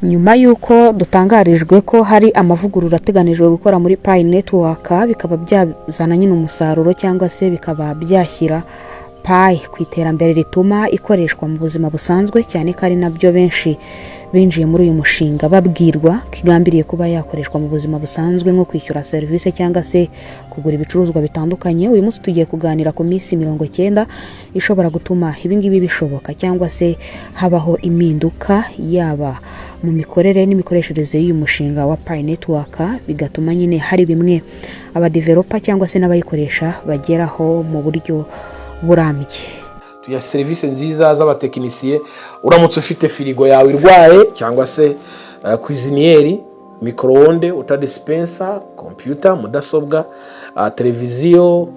Nyuma y'uko dutangarijwe ko hari amavugurura ateganijwe gukora muri Pi Network, bikaba byazana nyine umusaruro cyangwa se bikaba byashyira Pi ku iterambere rituma ikoreshwa mu buzima busanzwe, cyane ko ari nabyo benshi binjiye muri uyu mushinga babwirwa ko igambiriye kuba yakoreshwa mu buzima busanzwe, nko kwishyura serivisi cyangwa se kugura ibicuruzwa bitandukanye. Uyu munsi tugiye kuganira ku minsi 90 ishobora gutuma ibingibi bishoboka cyangwa se habaho impinduka, yaba mu mikorere n'imikoreshereze y'uyu mushinga wa Pi Network, bigatuma nyine hari bimwe abadeveloper cyangwa se n'abayikoresha bageraho mu buryo burambye. Tugira serivisi nziza z'abatekinisiye. Uramutse ufite firigo yawe irwaye cyangwa se cuisinière, micro-ondes, water dispenser, kompiyuta, mudasobwa, televiziyo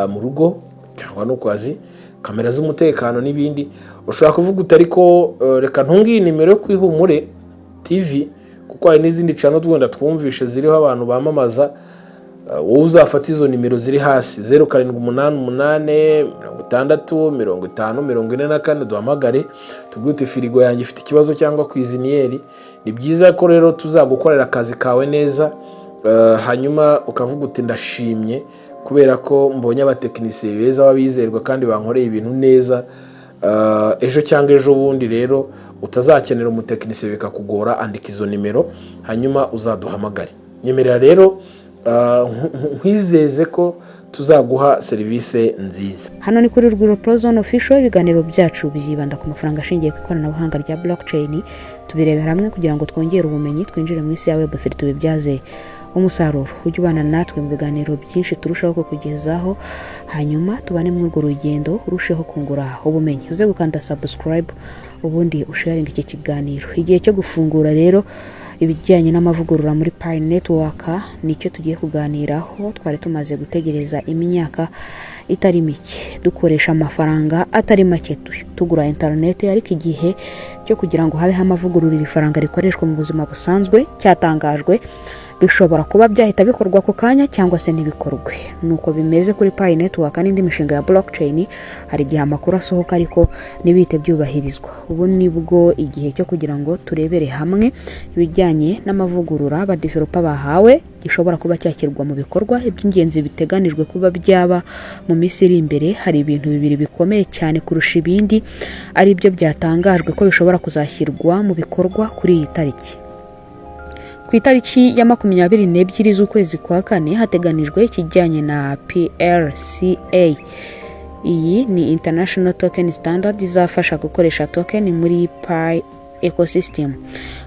mu rugo cyangwa no ku kazi, kamera z'umutekano n'ibindi, ushobora kuvuga uti: "Ariko reka ntunge iyi nimero yo ku Ihumure TV," kuko hari n'izindi channel wenda twumvishe ziriho abantu bamamaza. Wowe uzafata izo nimero ziri hasi, 0788 60 50 44, duhamagare tubwire uti: "Firigo yanjye ifite ikibazo cyangwa cuisinière." Ni byiza ko rero tuzagukorera akazi kawe neza, hanyuma ukavuga uti: "Ndashimye kubera ko mbonye abatekinisiye beza b'abizerwa kandi bankoreye ibintu neza." Ejo cyangwa ejo bundi rero utazakenera umutekinisiye bikakugora, andika izo nimero hanyuma uzaduhamagare. Nyemerera rero nkwizeze ko tuzaguha serivisi nziza. Hano ni kuri Rugwiro Prozone Official. Ibiganiro byacu byibanda ku mafaranga ashingiye ku ikoranabuhanga rya blockchain. Tubirebera hamwe kugira ngo twongere ubumenyi, twinjire mu isi ya Web3, tubibyaze umusaruro. Ujye ubana natwe mu biganiro byinshi turushaho kukugezaho, hanyuma tubane muri urwo rugendo, urusheho kungura ubumenyi. Uze gukanda subscribe, ubundi usharinga iki kiganiro. Igihe cyo gufungura rero ibijyanye n'amavugurura muri Pi Network nicyo tugiye kuganiraho. Twari tumaze gutegereza imyaka itari mike, dukoresha amafaranga atari make tugura interineti, ariko igihe cyo kugira ngo habeho amavugurura, iri faranga rikoreshwa mu buzima busanzwe cyatangajwe. Bishobora kuba byahita bikorwa ako kanya cyangwa se ntibikorwe. Nuko bimeze kuri Pi Network n'indi mishinga ya blockchain. Hari igihe amakuru asohoka ariko ntibihite byubahirizwa. Ubu nibwo igihe cyo kugira ngo turebere hamwe ibijyanye n'amavugurura abadeveloper bahawe gishobora kuba cyashyirwa mu bikorwa. Iby'ingenzi biteganijwe kuba byaba mu minsi iri imbere, hari ibintu bibiri bikomeye cyane kurusha ibindi, ari byo byatangajwe ko bishobora kuzashyirwa mu bikorwa kuri iyi tariki. Ku itariki ya 22 z'ukwezi kwa kane hateganijwe ikijyanye na PRCA. Iyi ni International Token Standard izafasha gukoresha token muri Pi ecosystem.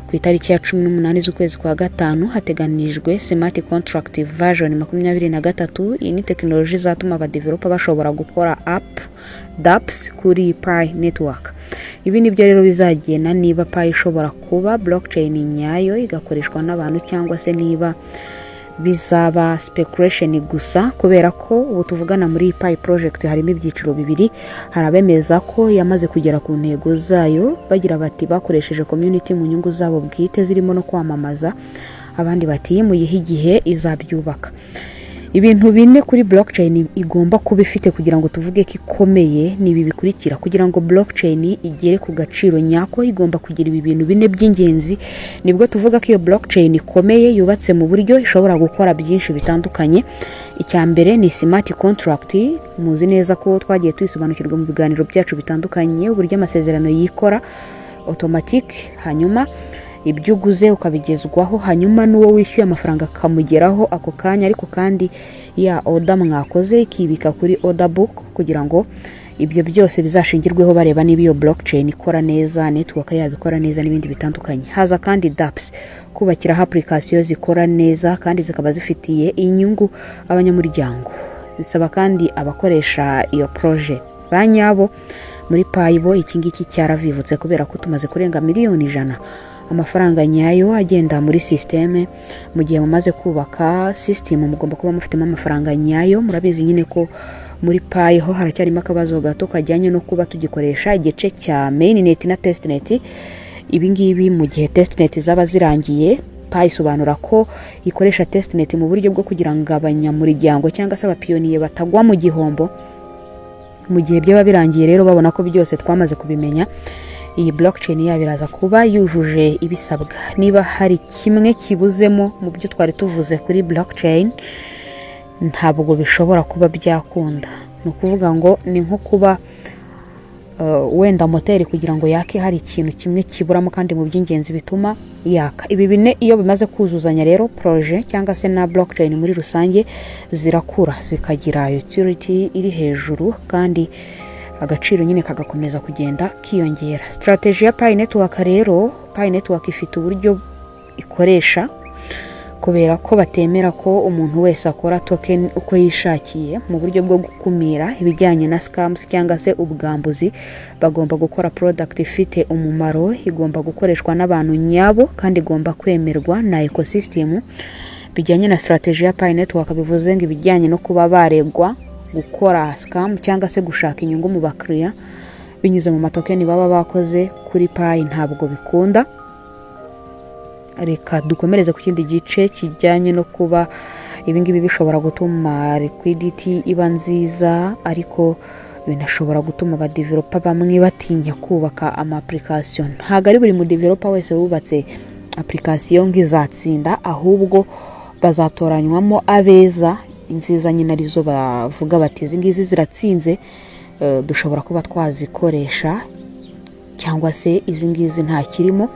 Ku itariki ya 18 z'ukwezi kwa gatanu hateganijwe Smart Contract version 23. Iyi ni tekinoloji izatuma abadeveloper bashobora gukora app, dApps kuri Pi Network. Ibi nibyo rero bizagena niba Pi ishobora kuba blockchain nyayo igakoreshwa n'abantu cyangwa se niba bizaba speculation gusa, kubera ko ubu tuvugana muri Pi project harimo ibyiciro bibiri. Hari abemeza ko yamaze kugera ku ntego zayo, bagira bati bakoresheje community mu nyungu zabo bwite zirimo no kwamamaza. Abandi bati muyihe igihe, izabyubaka. Ibintu bine kuri blockchain igomba kuba ifite kugira ngo tuvuge ko ikomeye ni ibi bikurikira. Kugira ngo blockchain igere ku gaciro nyako, igomba kugira ibi bintu bine by'ingenzi, nibwo tuvuga ko iyo blockchain ikomeye, yubatse mu buryo ishobora gukora byinshi bitandukanye. Icya mbere ni smart contract. Muzi neza ko twagiye tuyisobanukirwa mu biganiro byacu bitandukanye, uburyo amasezerano yikora automatic, hanyuma ibyo uguze ukabigezwaho, hanyuma n'uwo wishyuye amafaranga akamugeraho ako kanya. Ariko kandi ya order mwakoze ikibika kuri order book, kugira ngo ibyo byose bizashingirweho bareba niba iyo blockchain ikora neza, network yabo ikora neza n'ibindi bitandukanye. Haza kandi dApps, kubakiraho application zikora neza kandi zikaba zifitiye inyungu abanyamuryango. Zisaba kandi abakoresha iyo projet ba nyabo. Muri Pi bo iki ngiki cyaravivutse, kubera ko tumaze kurenga miliyoni 100 amafaranga nyayo agenda muri sisiteme. Mu gihe mumaze kubaka sisitemu, mugomba kuba mufitemo amafaranga nyayo. Murabizi nyine ko muri Pi ho haracyarimo akabazo gato kajyanye no kuba tugikoresha igice cya mainnet na testnet. Ibi ngibi, mu gihe testnet zaba zirangiye, Pi isobanura ko ikoresha testnet mu buryo bwo kugira ngo abanyamuryango cyangwa se abapioneer batagwa mu gihombo. Mu gihe byaba birangiye rero, babona ko byose twamaze kubimenya. Iyi blockchain yabo iraza kuba yujuje ibisabwa. Niba hari kimwe kibuzemo mu byo twari tuvuze kuri blockchain, ntabwo bishobora kuba byakunda. Ni ukuvuga ngo ni nko kuba wenda moteri kugira ngo yake hari ikintu kimwe kiburamo, kandi mu by'ingenzi bituma yaka. Ibi bine iyo bimaze kuzuzanya rero, projet cyangwa se na blockchain muri rusange zirakura, zikagira utility iri hejuru, kandi agaciro nyine kagakomeza kugenda kiyongera. Strategy ya Pi Network rero, Pi Network ifite uburyo ikoresha kubera ko batemera ko umuntu wese akora token uko yishakiye. Mu buryo bwo gukumira ibijyanye na scams cyangwa se ubwambuzi, bagomba gukora product ifite umumaro, igomba gukoreshwa n'abantu nyabo, kandi igomba kwemerwa na ecosystem. Bijyanye na strategy ya Pi Network, bivuze ngo ibijyanye no kuba baregwa gukora scam cyangwa se gushaka inyungu mu bakiriya binyuze mu matokeni baba bakoze kuri Pi ntabwo bikunda. Reka dukomereze ku kindi gice kijyanye no kuba ibingibi bishobora gutuma liquidity iba nziza, ariko binashobora gutuma abadeveloper bamwe batinya kubaka ama application. Ntabwo ari buri mudeveloper wese wubatse application ngo izatsinda, ahubwo bazatoranywamo abeza, inziza nyine, arizo bavuga bati: "Izi ngizi ziratsinze, dushobora kuba twazikoresha," cyangwa se "Izi ngizi nta kirimo,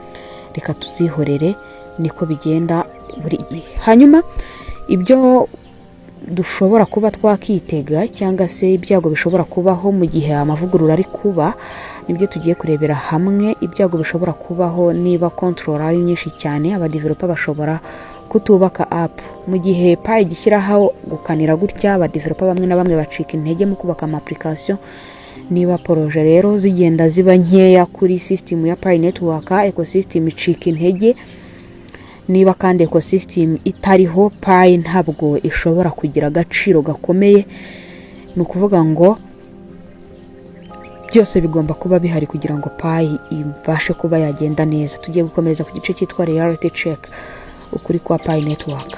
reka tuzihorere." Niko bigenda buri gihe. Hanyuma ibyo dushobora kuba twakitega cyangwa se ibyago bishobora kubaho mu gihe amavugurura ari kuba, nibyo tugiye kurebera hamwe. Ibyago bishobora kubaho: niba control ari nyinshi cyane, abadeveloper bashobora kutubaka app. Mu gihe Pi gishyiraho gukanira gutya, abadeveloper bamwe na bamwe bacika intege mu kubaka ama application. Niba projet rero zigenda ziba nkeya kuri system ya Pi Network, ecosystem icika intege. Niba kandi ecosystem itariho, Pi ntabwo ishobora kugira agaciro gakomeye. Ni ukuvuga ngo byose bigomba kuba bihari kugira ngo Pi ibashe kuba yagenda neza. Tugiye gukomereza ku gice cyitwa reality check, ukuri kwa Pi Network.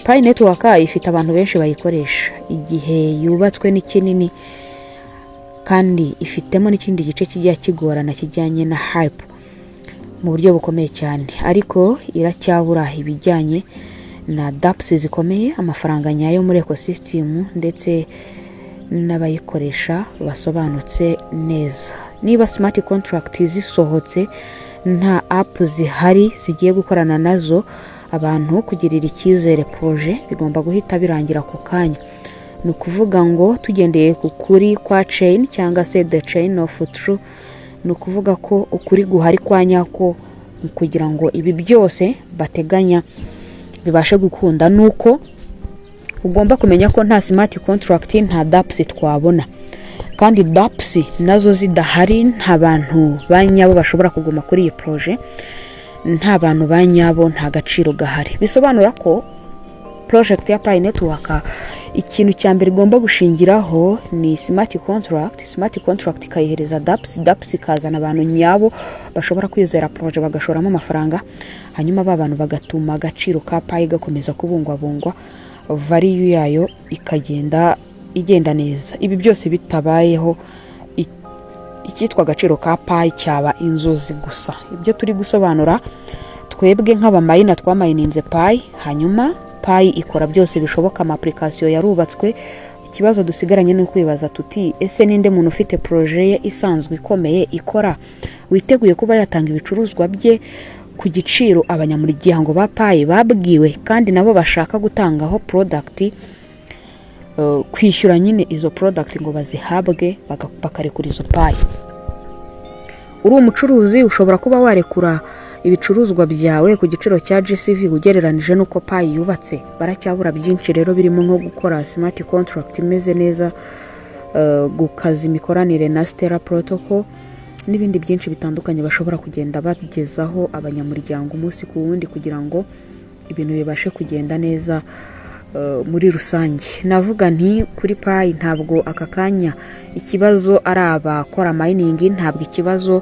Pi Network ifite abantu benshi bayikoresha, igihe yubatswe ni kinini, kandi ifitemo n'ikindi gice kijya kigorana kijyanye na hype mu buryo bukomeye cyane, ariko iracyabura ibijyanye na dApps zikomeye, amafaranga nyayo muri ecosystem, ndetse n'abayikoresha basobanutse neza. Niba smart contract zisohotse nta app zihari zigiye gukorana nazo, abantu kugirira icyizere projet bigomba guhita birangira ako kanya. Ni ukuvuga ngo tugendeye ku kuri kwa chain cyangwa se the chain of truth, ni ukuvuga ko ukuri guhari kwa nyako kugira ngo ibi byose bateganya bibashe gukunda, ni uko ugomba kumenya ko nta smart contract, nta dApps twabona, kandi dApps nazo zidahari, nta bantu ba nyabo bashobora kuguma kuri iyi projet. Nta bantu ba nyabo, nta gaciro gahari. Bisobanura ko project ya Pi Network ikintu cya mbere igomba gushingiraho ni smart contract. Smart contract ikayihereza dApps, dApps ikazana abantu nyabo bashobora kwizera projet bagashoramo amafaranga, hanyuma ba bantu bagatuma agaciro ka Pi gakomeza kubungwabungwa, value yayo ikagenda igenda neza. Ibi byose bitabayeho, icyitwa agaciro ka Pi cyaba inzozi gusa. Ibyo turi gusobanura twebwe nk'abaminer, twamayininze Pi, hanyuma Pi ikora byose bishoboka, ama application yarubatswe. Ikibazo dusigaranye ni ukwibaza tuti: "Ese ninde muntu ufite projet ye isanzwe ikomeye ikora, witeguye kuba yatanga ibicuruzwa bye ku giciro abanyamuryango ba Pi babwiwe, kandi nabo bashaka gutangaho product, kwishyura nyine izo product ngo bazihabwe, bakarekura izo Pi?" Uri umucuruzi, ushobora kuba warekura ibicuruzwa byawe ku giciro cya GCV ugereranije n'uko Pi yubatse? Baracyabura byinshi rero, birimo nko gukora smart contract imeze neza, gukaza imikoranire na Stellar Protocol n'ibindi byinshi bitandukanye bashobora kugenda bagezaho abanyamuryango umunsi ku wundi kugira ngo ibintu bibashe kugenda neza muri rusange. Navuga nti kuri Pi ntabwo aka kanya ikibazo ari abakora mining, ntabwo ikibazo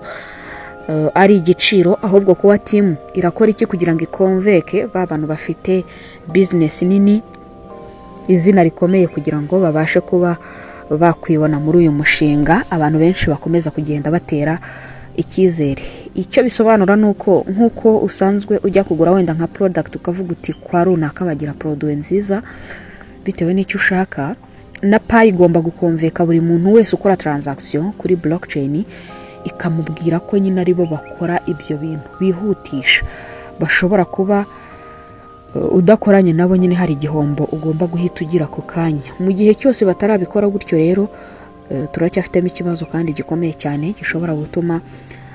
ari igiciro, ahubwo kuba team irakora iki kugira ngo ikonveke ba bantu bafite business nini, izina rikomeye, kugira ngo babashe kuba bakwibona muri uyu mushinga abantu benshi bakomeza kugenda batera Icyizere icyo bisobanura ni uko nk'uko usanzwe ujya kugura wenda nka product, ukavuga uti kwa runaka bagira produit nziza bitewe n'icyo ushaka, na Pi igomba gukonvinca buri muntu wese ukora transaction kuri blockchain, ikamubwira ko nyine aribo bakora ibyo bintu bihutisha, bashobora kuba udakoranye nabo nyine hari igihombo ugomba guhita ugira ako kanya. Mu gihe cyose batarabikora gutyo rero, turacyafitemo ikibazo kandi gikomeye cyane gishobora gutuma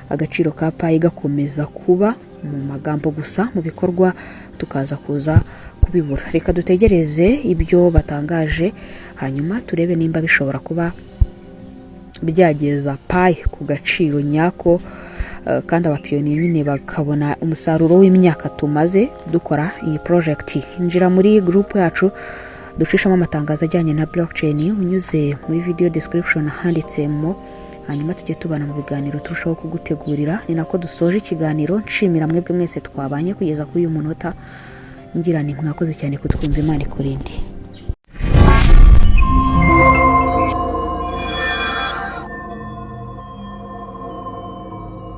agaciro ka Pi gakomeza kuba mu magambo gusa, mu bikorwa tukaza kuza kubibura. Reka dutegereze ibyo batangaje, hanyuma turebe nimba bishobora kuba byageza Pi ku gaciro nyako, kandi abapioneer nyine bakabona umusaruro w'imyaka tumaze dukora iyi project. Injira muri group yacu ducishamo amatangazo ajyanye na blockchain unyuze muri video description handitsemo, hanyuma tujye tubana mu biganiro turushaho kugutegurira. Ni nako dusoje ikiganiro, nshimira mwebwe mwese twabanye kugeza kuri uyu munota, ngira ni mwakoze cyane kutwumva. Imana ikurinde.